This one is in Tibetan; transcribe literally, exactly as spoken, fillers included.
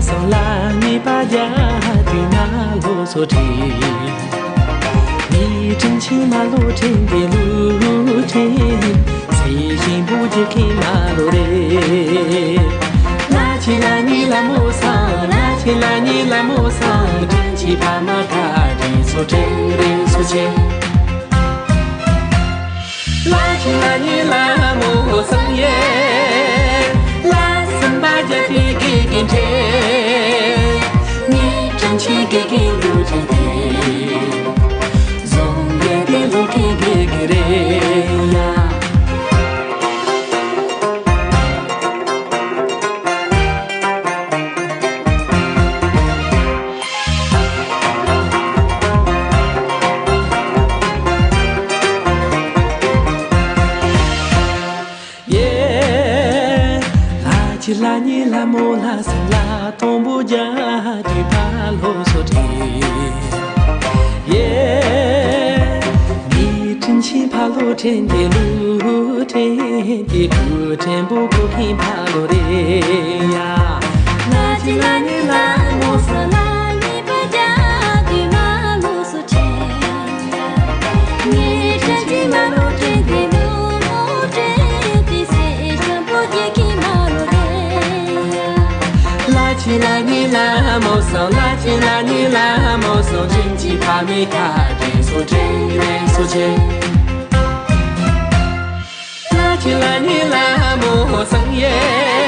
སང་ལ་ཉེས་པ་བརྒྱ་དུས་ན་ལོ་སོ་ཁྲེ། ཉེས་དྲིན་ཆེན་མ་ལོ་ཁྲེན་ཏེ་ལུ་ཁྲེན། ཚེ་ཞིང་བུ་རྒྱུ་ཁེ་མ་ལོ་རེ། ལ་ཆེ་ལ་ཉེ་ལ་མོ་སང་། ལ་ཆེ་ལ་ཉེ་ལ་མོ་སང་། དྲིན་ཆེ་ཕ་མ་ཁ་དྲིན་སོ་ཁྲེན་རེ་སོ་ཆེ། ལ་ཆེ་ལ་ཉེ་ལ་མོ་སང་ཡེ། ལ་སམ་པ་རྒྱ་ཏི་གི་གི་འདྲེ། ཉེ་དྲིན་ཆེ་གི་གི་ལུ་ཁྲེན་ཏེ། ཟོང་གི་གི་ལུ་ཁྲེན་གི་གི་རེ་ཡ། ཡེ། ལ་ཆེ་ལ་ཉེ་ལ་མོ་ལ་སང་ལ་དང་པོ་རྒྱ་དུས་ཕ་ལོ་སོ་ཁྲེ། ཡེ། ཉེ་དྲིན་ཆེན་ཕ་ལོ་ཁྲེན་ཏེ་ལུ་ཁྲེན་ཏེ་ཁུ་ཁྲེན་པོ་ཁོ་ཁེ་ཕ་ལོ་རེ་ཡ། ལ་ཆེ་ལ་ཉེ་ལ་མོ་སང་། ལ་ཉེ་པ་རྒྱ་དུས་མ་ལོ་སོ་ཆེ། ཉེ་དྲིན་ཆེན་མ་ལོ་ཁྲེན་ཏེ་ལུ་མོ་ཁྲེན་ཏེ་སེ་ཞང་པོ་རྒྱ་ཁེ་མ་ལོ་རེ་ཡ། ལ་ཆེ་ལ་ཉེ་ལ་མོ་སང་། ལ་ཆེ་ལ་ཉེ་ལ་མོ་སང་། དྲིན་ཆེ་ཕ་མའི་ཁ་དྲིན་སོ་ཁྲེན་རེ་སོ་ཆེ། ལ་ཆེ་ལ་ཉེ་ལ་མོ་སང་ཡེ།